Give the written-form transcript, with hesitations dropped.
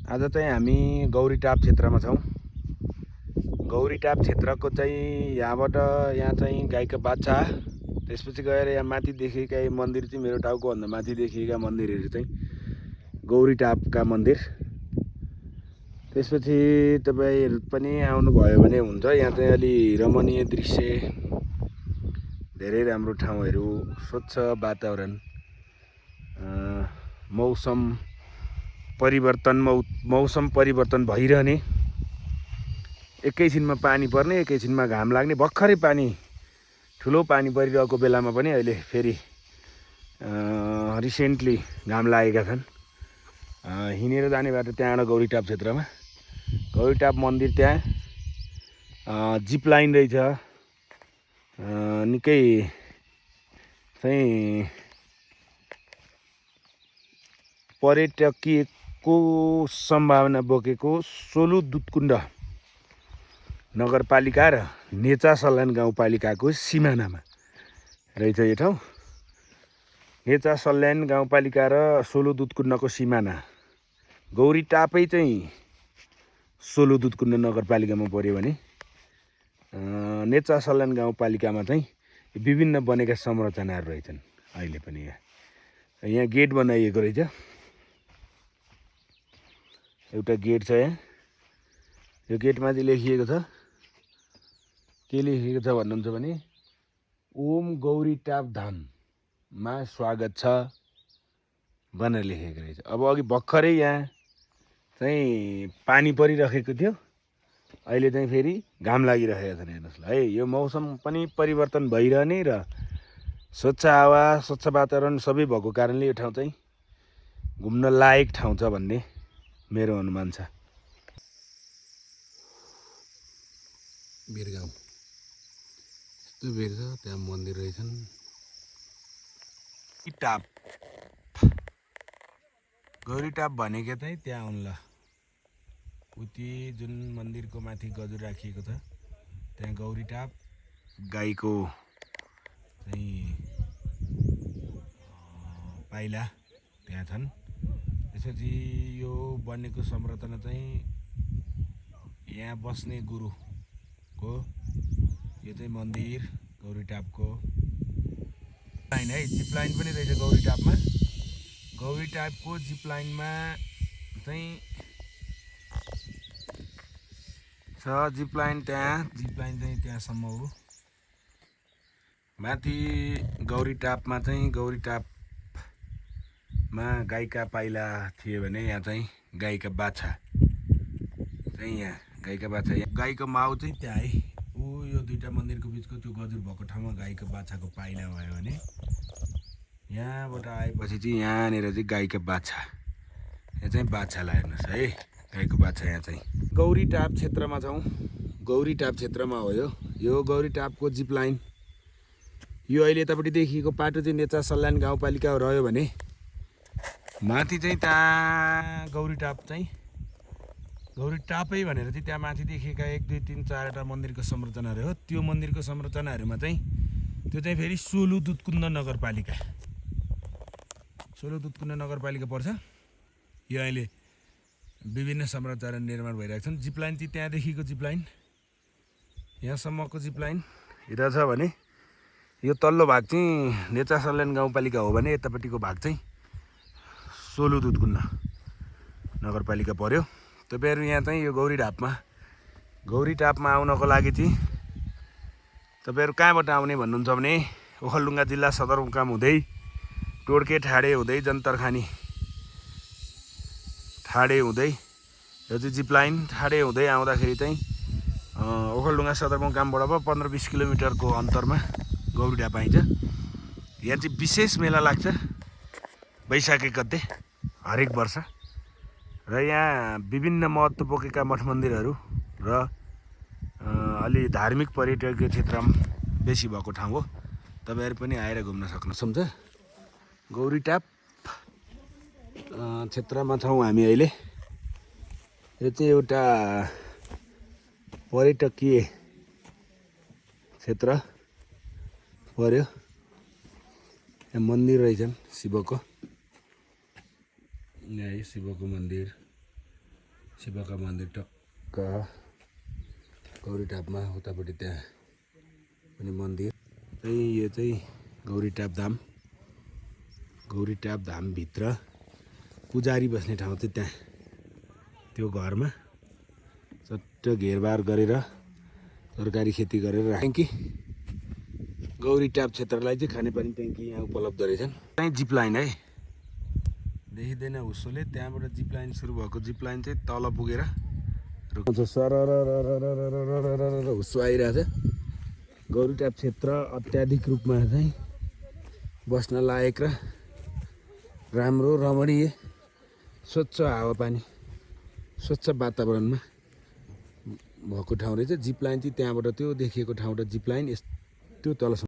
आज चाहिँ हामी गौरीटाप क्षेत्रमा छौँ। गौरीटाप क्षेत्रको चाहिँ यहाँबाट यहाँ चाहिँ गाईको बाछा, त्यसपछि गएर यहाँ माथि देखिएका मन्दिर चाहिँ मेरो टाउको भन्दा माथि देखिएका मन्दिरहरू चाहिँ गौरीटापका मन्दिर। त्यसपछि तपाईहरु पनि आउनुभयो भने हुन्छ। यहाँ चाहिँ अलि रमणीय दृश्य, धेरै राम्रो ठाउँहरू, स्वच्छ वातावरण, मौसम परिवर्तन भइरहने, एकैछिनमा पानी पर्ने, एकैछिनमा घाम लाग्ने, भर्खरै ठुलो पानी परिरहेको बेलामा पनि अहिले फेरि रिसेन्टली घाम लागेका छन्। हिँडेर जाने बाटो त्यहाँबाट गौरीटाप क्षेत्रमा, गौरीटाप मन्दिर त्यहाँ जिप लाइन रहेछ। निकै चाहिँ पर्यटकीयको सम्भावना बोकेको सोलु दुधकुण्ड नगरपालिका र नेचा सल्यान गाउँपालिकाको सिमानामा रहेछ यो ठाउँ। नेचा सल्यान गाउँपालिका र सोलु दुधकुण्डको सिमाना। गौरीटापै चाहिँ सोलु दुधकुण्ड नगरपालिकामा पर्यो भने नेचा सल्यान गाउँपालिकामा चाहिँ विभिन्न बनेका संरचनाहरू रहेछन्। अहिले पनि यहाँ गेट बनाइएको रहेछ। एउटा गेट छ यहाँ। यो गेटमाथि लेखिएको छ, के लेखिएको छ भन्नुहुन्छ भने ओम गौरीटाप धाममा स्वागत छ भनेर लेखेको रहेछ। अब अघि भर्खरै यहाँ चाहिँ पानी परिरहेको थियो, अहिले चाहिँ फेरि घाम लागिरहेको छ। हेर्नुहोस् ल है, यो मौसम पनि परिवर्तन भइरहने र स्वच्छ हावा, स्वच्छ वातावरण सबै भएको कारणले यो ठाउँ चाहिँ घुम्न लायक ठाउँ छ भन्ने मेरो अनुमान छ। बिरगाउँ यस्तो बेर छ, त्यहाँ मन्दिर रहेछन्। टाप गौरीटाप भनेको चाहिँ त्यहाँ हुन् ल, उति जुन मन्दिरको माथि गजुर राखिएको छ त्यहाँ गौरीटाप गाईको चाहिँ पाइला त्यहाँ छन्। त्यसपछि यो बनेको संरचना चाहिँ यहाँ बस्ने गुरुको यो चाहिँ मन्दिर गौरीटापको लाइन है। जिप लाइन पनि रहेछ गौरीटापमा। गौरीटापको जिप लाइनमा चाहिँ छ जिप लाइन चाहिँ त्यहाँसम्म हो। माथि गौरीटापमा चाहिँ गौरीटापमा गाईका पाइला थिए भने यहाँ चाहिँ गाईका बाछा चाहिँ यहाँ गाईका बाछा, गाईको माउ चाहिँ त्यहाँ है। यो दुईटा मन्दिरको बिचको त्यो गजुर भएको ठाउँमा गाईको बाछाको पाइला भयो भने यहाँबाट आएपछि चाहिँ यहाँनिर चाहिँ गाईको बाछा, यहाँ चाहिँ बाछालाई हेर्नुहोस् है, गाईको बाछा। यहाँ चाहिँ गौरीटाप क्षेत्रमा छौँ। गौरीटाप क्षेत्रमा हो यो गौरीटापको जिप लाइन। यो अहिले यतापट्टि देखिएको पाटो चाहिँ नेचा सल्यान गाउँपालिका रह्यो भने माथि चाहिँ त्यहाँ गौरीटापै भनेर चाहिँ त्यहाँ माथि देखिएका 1 2 3 4वटा मन्दिरको संरचनाहरू हो। त्यो मन्दिरको संरचनाहरूमा चाहिँ त्यो चाहिँ फेरि सोलु दुधकुण्ड नगरपालिका पर्छ। यो अहिले विभिन्न संरचना निर्माण भइरहेको छन्। जिप लाइन चाहिँ त्यहाँदेखिको जिप लाइन यहाँसम्मको जिप लाइन रहेछ भने यो तल्लो भाग चाहिँ नेचा सल्यान गाउँपालिका हो भने यतापट्टिको भाग चाहिँ सोलु दुधकुण्ड नगरपालिका पर्यो। तपाईँहरू यहाँ चाहिँ यो गौरीटापमा आउनको लागि चाहिँ तपाईँहरू कहाँबाट आउने भन्नुहुन्छ भने ओखलढुङ्गा जिल्ला सदरमुकाम हुँदै टोड्के ठाडे हुँदै जन्तरखानी ठाडे हुँदै यो चाहिँ जिप लाइन ठाडे हुँदै आउँदाखेरि चाहिँ ओखलढुङ्गा सदरमुकामबाट 15-20 किलोमिटरको अन्तरमा गौरीटाप आइन्छ। यहाँ चाहिँ विशेष मेला लाग्छ वैशाख 1 गते हरेक वर्ष, र यहाँ विभिन्न महत्त्व बोकेका मठ मन्दिरहरू र अलि धार्मिक पर्यटकीय क्षेत्रमा बेसी भएको ठाउँ हो। तपाईँहरू पनि आएर घुम्न सक्नुहुन्छ। गौरीटाप क्षेत्रमा छौँ हामी अहिले। यो चाहिँ एउटा पर्यटकीय क्षेत्र पर्यो। यहाँ मन्दिर रहेछन् शिवको, यहाँ शिवको मन्दिर, शिवका मन्दिर टक्क गौरीटापमा उतापट्टि त्यहाँ पनि मन्दिर चाहिँ यो चाहिँ गौरीटाप धामभित्र पुजारी बस्ने ठाउँ चाहिँ त्यहाँ त्यो घरमा चट्ट घेरबार गरेर तरकारी खेती गरेर ट्याङ्की गौरीटाप क्षेत्रलाई चाहिँ खानेपानी ट्याङ्की यहाँ उपलब्ध रहेछन्। त्यहीँ जिप लाइन है देखिँदैन उसोले त्यहाँबाट जिप लाइन सुरु भएको जिप लाइन चाहिँ तल पुगेर सरर हुस्सो आइरहेछ। गौरीटाप क्षेत्र अत्याधिक रूपमा चाहिँ बस्न लायक र राम्रो रमणीय स्वच्छ हावापानी स्वच्छ वातावरणमा भएको ठाउँ रहेछ। जिप लाइन चाहिँ त्यहाँबाट त्यो देखिएको ठाउँबाट जिप लाइन त्यो तलसम्म